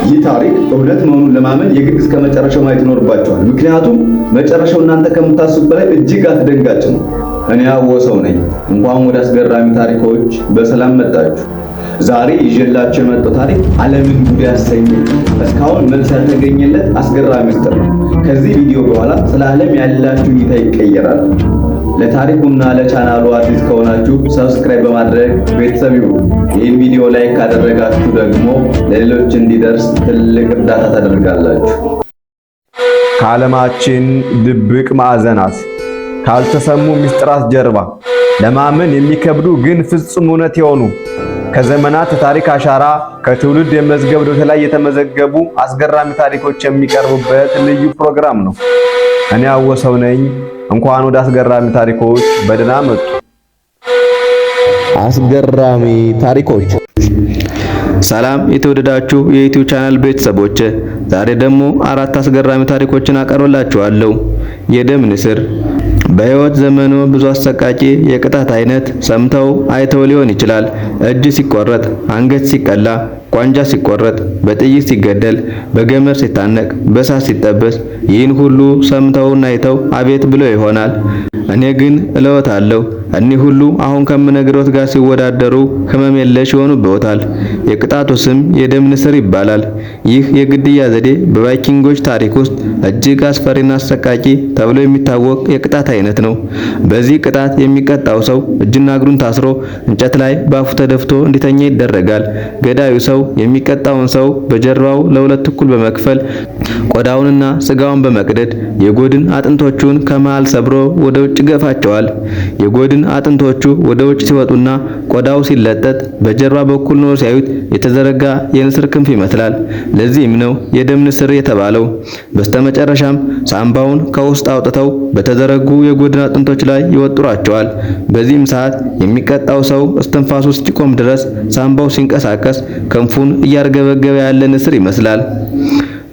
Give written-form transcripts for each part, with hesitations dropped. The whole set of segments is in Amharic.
ይህ ታሪክ እውነት መሆኑን ለማመን የግድ እስከ መጨረሻው ማየት ይኖርባችኋል። ምክንያቱም መጨረሻው እናንተ ከምታስቡት በላይ እጅግ አስደንጋጭ ነው። እኔ አወሰው ነኝ። እንኳን ወደ አስገራሚ ታሪኮች በሰላም መጣችሁ። ዛሬ ይዤላችሁ የመጣው ታሪክ ዓለምን ጉድ ያሰኘ፣ እስካሁን መልስ ያልተገኘለት አስገራሚ ምስጢር ነው። ከዚህ ቪዲዮ በኋላ ስለ ዓለም ያላችሁ እይታ ይቀየራል። ለታሪኩና ለቻናሉ አዲስ ከሆናችሁ subscribe በማድረግ ቤተሰብ ይሁኑ። ይህን ቪዲዮ like ካደረጋችሁ ደግሞ ለሌሎች እንዲደርስ ትልቅ እርዳታ ታደርጋላችሁ። ከዓለማችን ድብቅ ማዕዘናት፣ ካልተሰሙ ምስጢራት ጀርባ ለማመን የሚከብዱ ግን ፍጹም እውነት የሆኑ፣ ከዘመናት የታሪክ አሻራ፣ ከትውልድ የመዝገብ ዶሴ ላይ የተመዘገቡ አስገራሚ ታሪኮች የሚቀርቡበት ልዩ ፕሮግራም ነው። እኔ አወሰው ነኝ። እንኳን ወደ አስገራሚ ታሪኮች በደህና መጡ። አስገራሚ ታሪኮች። ሰላም የተወደዳችሁ የ YouTube channel ቤተሰቦች፣ ዛሬ ደግሞ አራት አስገራሚ ታሪኮችን አቀርብላችኋለሁ። የደም ንስር። በሕይወት ዘመኑ ብዙ አሰቃቂ የቅጣት አይነት ሰምተው አይተው ሊሆን ይችላል። እጅ ሲቆረጥ፣ አንገት ሲቀላ፣ ቋንጃ ሲቆረጥ፣ በጥይት ሲገደል፣ በገመድ ሲታነቅ፣ በእሳት ሲጠበስ፣ ይህን ሁሉ ሰምተውና አይተው አቤት ብለው ይሆናል። እኔ ግን እለዎታለሁ፣ እኒህ ሁሉ አሁን ከምነግሮት ጋር ሲወዳደሩ ህመም የለሽ ይሆኑብዎታል። የቅጣቱ ስም የደም ንስር ይባላል። ይህ የግድያ ዘዴ በቫይኪንጎች ታሪክ ውስጥ እጅግ አስፈሪና አሰቃቂ ተብሎ የሚታወቅ የቅጣት አይነት ነው። በዚህ ቅጣት የሚቀጣው ሰው እጅና እግሩን ታስሮ እንጨት ላይ ባፉ ተደፍቶ እንዲተኛ ይደረጋል። ገዳዩ ሰው የሚቀጣውን ሰው በጀርባው ለሁለት እኩል በመክፈል፣ ቆዳውንና ስጋውን በመቅደድ የጎድን አጥንቶቹን ከመሃል ሰብሮ ወደ ውጭ ይገፋቸዋል። የጎድን አጥንቶቹ ወደ ውጭ ሲወጡና ቆዳው ሲለጠጥ በጀርባ በኩል ኖሮ ሲያዩት የተዘረጋ የንስር ክንፍ ይመስላል። ለዚህም ነው የደም ንስር የተባለው። በስተመጨረሻም ሳምባውን ከውስጥ አውጥተው በተዘረጉ የጎድን አጥንቶች ላይ ይወጥሯቸዋል። በዚህም ሰዓት የሚቀጣው ሰው እስትንፋሱ እስኪቆም ድረስ ሳምባው ሲንቀሳቀስ ክንፉን እያርገበገበ ያለ ንስር ይመስላል።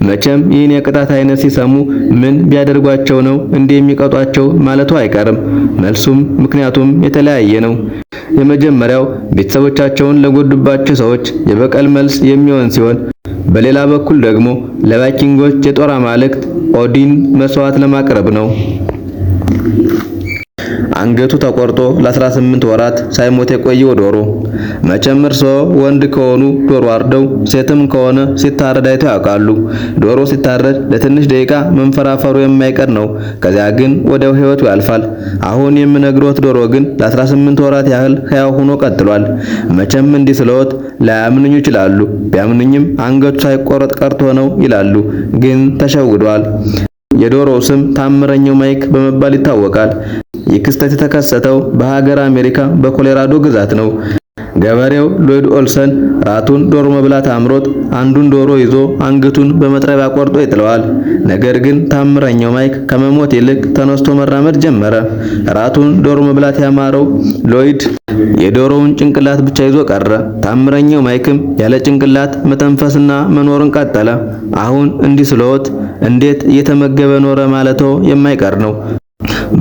መቼም ይህን የቅጣት አይነት ሲሰሙ ምን ቢያደርጓቸው ነው እንዲህ የሚቀጧቸው ማለቱ አይቀርም። መልሱም ምክንያቱም የተለያየ ነው። የመጀመሪያው ቤተሰቦቻቸውን ለጎዱባቸው ሰዎች የበቀል መልስ የሚሆን ሲሆን፣ በሌላ በኩል ደግሞ ለቫይኪንጎች የጦር አማልክት ኦዲን መስዋዕት ለማቅረብ ነው። አንገቱ ተቆርጦ ለ18 ወራት ሳይሞት የቆየው ዶሮ። መቼም እርስዎ ወንድ ከሆኑ ዶሮ አርደው፣ ሴትም ከሆነ ሲታረድ አይተው ያውቃሉ። ዶሮ ሲታረድ ለትንሽ ደቂቃ መንፈራፈሩ የማይቀር ነው። ከዚያ ግን ወዲያው ሕይወቱ ያልፋል። አሁን የምነግሮት ዶሮ ግን ለ18 ወራት ያህል ሕያው ሆኖ ቀጥሏል። መቼም እንዲህ ስለዎት ላያምኑኝ ይችላሉ። ቢያምኑኝም አንገቱ ሳይቆረጥ ቀርቶ ነው ይላሉ። ግን ተሸውደዋል። የዶሮው ስም ታምረኛው ማይክ በመባል ይታወቃል። ይህ ክስተት የተከሰተው በሀገር አሜሪካ በኮሎራዶ ግዛት ነው። ገበሬው ሎይድ ኦልሰን ራቱን ዶሮ መብላት አምሮት አንዱን ዶሮ ይዞ አንገቱን በመጥረቢያ ቆርጦ ይጥለዋል። ነገር ግን ታምረኛው ማይክ ከመሞት ይልቅ ተነስቶ መራመድ ጀመረ። ራቱን ዶሮ መብላት ያማረው ሎይድ የዶሮውን ጭንቅላት ብቻ ይዞ ቀረ። ታምረኛው ማይክም ያለ ጭንቅላት መተንፈስና መኖርን ቀጠለ። አሁን እንዲህ ስለዎት እንዴት እየተመገበ ኖረ ማለቶ የማይቀር ነው።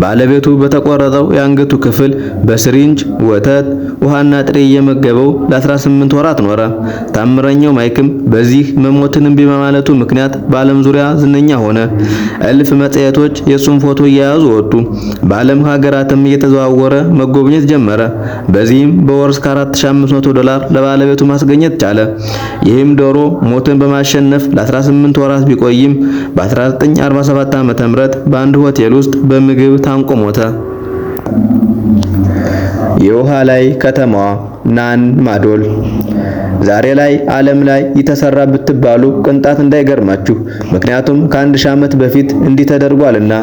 ባለቤቱ በተቆረጠው የአንገቱ ክፍል በ syringe ወተት፣ ውሃና ጥሬ እየመገበው ለ18 ወራት ኖረ። ታምረኛው ማይክም በዚህ መሞትን እምቢ በማለቱ ምክንያት በዓለም ዙሪያ ዝነኛ ሆነ። እልፍ መጽሔቶች የሱን ፎቶ እየያዙ ወጡ። በዓለም ሀገራትም እየተዘዋወረ መጎብኘት ጀመረ። በዚህም በወር እስከ 4500 ዶላር ለባለቤቱ ማስገኘት ቻለ። ይህም ዶሮ ሞትን በማሸነፍ ለ18 ወራት ቢቆይም በ1947 ዓ.ም በአንድ ሆቴል ውስጥ በምግብ ታንቆ ሞተ። የውሃ ላይ ከተማዋ ናን ማዶል። ዛሬ ላይ ዓለም ላይ የተሰራ ብትባሉ ቅንጣት እንዳይገርማችሁ፣ ምክንያቱም ከ1000 ዓመት በፊት እንዲህ ተደርጓልና።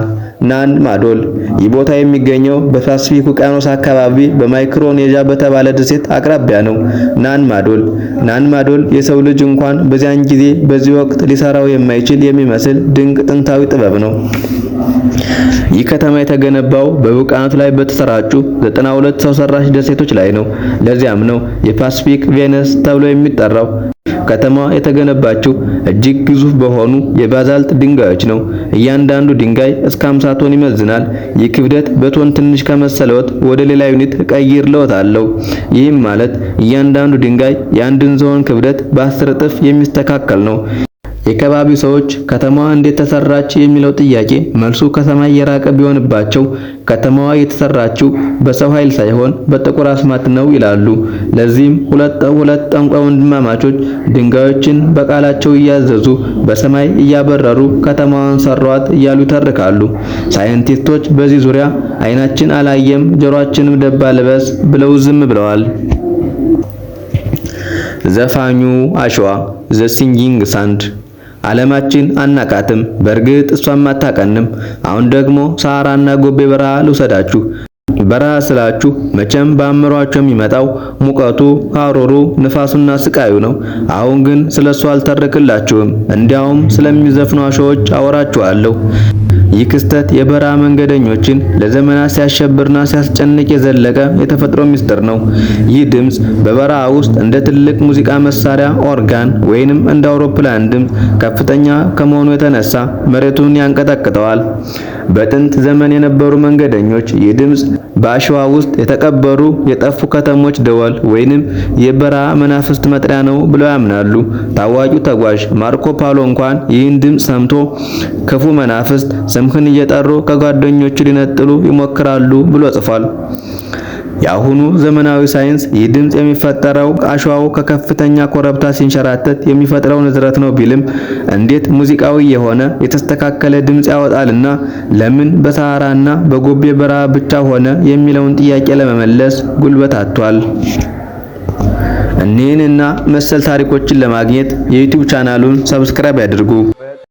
ናን ማዶል፣ ይህ ቦታ የሚገኘው በፓሲፊክ ውቅያኖስ አካባቢ በማይክሮኔዥያ በተባለ ደሴት አቅራቢያ ነው። ናን ማዶል፣ ናን ማዶል የሰው ልጅ እንኳን በዚያን ጊዜ በዚህ ወቅት ሊሰራው የማይችል የሚመስል ድንቅ ጥንታዊ ጥበብ ነው። ይህ ከተማ የተገነባው በውቅያኖስ ላይ በተሰራጩ 92 ሰው ሰራሽ ደሴቶች ላይ ነው። ለዚያም ነው የፓሲፊክ ቬነስ ተብሎ የሚጠራው። ከተማዋ የተገነባችው እጅግ ግዙፍ በሆኑ የባዛልት ድንጋዮች ነው። እያንዳንዱ ድንጋይ እስከ 50 ቶን ይመዝናል። ይህ ክብደት በቶን ትንሽ ከመሰለዎት ወደ ሌላ unit እቀይርልዎታለሁ። ይህም ማለት እያንዳንዱ ድንጋይ የአንድን ዝሆን ክብደት በ10 እጥፍ የሚስተካከል ነው። የከባቢው ሰዎች ከተማዋ እንዴት ተሰራች የሚለው ጥያቄ መልሱ ከሰማይ የራቀ ቢሆንባቸው ከተማዋ የተሰራችው በሰው ኃይል ሳይሆን በጥቁር አስማት ነው ይላሉ። ለዚህም ሁለት ሁለት ጠንቋይ ወንድማማቾች ድንጋዮችን በቃላቸው እያዘዙ በሰማይ እያበረሩ ከተማዋን ሰሯት እያሉ ይተርካሉ። ሳይንቲስቶች በዚህ ዙሪያ አይናችን አላየም ጆሮአችንም ደባ ልበስ ብለው ዝም ብለዋል። ዘፋኙ አሸዋ፣ The Singing Sand። ዓለማችን አናቃትም። በእርግጥ እሷም አታቀንም። አሁን ደግሞ ሰሃራና ጎቤ በረሃ ልውሰዳችሁ። በረሃ ስላችሁ መቼም በአእምሯችሁ የሚመጣው ሙቀቱ፣ ሐሩሩ፣ ንፋሱና ስቃዩ ነው። አሁን ግን ስለሱ አልተርክላችሁም። እንዲያውም ስለሚዘፍኑ አሸዎች አወራችኋለሁ። ይህ ክስተት የበረሃ መንገደኞችን ለዘመናት ሲያሸብርና ሲያስጨንቅ የዘለቀ የተፈጥሮ ምስጢር ነው። ይህ ድምጽ በበረሃ ውስጥ እንደ ትልቅ ሙዚቃ መሳሪያ ኦርጋን ወይንም እንደ አውሮፕላን ድምጽ ከፍተኛ ከመሆኑ የተነሳ መሬቱን ያንቀጠቅጠዋል። በጥንት ዘመን የነበሩ መንገደኞች ይህ ድምጽ በአሸዋ ውስጥ የተቀበሩ የጠፉ ከተሞች ደወል ወይንም የበረሃ መናፍስት መጥሪያ ነው ብለው ያምናሉ። ታዋቂው ተጓዥ ማርኮ ፖሎ እንኳን ይህን ድምጽ ሰምቶ ክፉ መናፍስት ስምህን እየጠሩ ከጓደኞቹ ሊነጥሉ ይሞክራሉ ብሎ ጽፏል። የአሁኑ ዘመናዊ ሳይንስ ይህ ድምጽ የሚፈጠረው አሸዋው ከከፍተኛ ኮረብታ ሲንሸራተት የሚፈጥረው ንዝረት ነው ቢልም እንዴት ሙዚቃዊ የሆነ የተስተካከለ ድምጽ ያወጣልና ለምን በሰሃራና በጎቤ በረሃ ብቻ ሆነ የሚለውን ጥያቄ ለመመለስ ጉልበት አጥቷል። እኒህንና መሰል ታሪኮችን ለማግኘት የዩቲዩብ ቻናሉን subscribe ያድርጉ።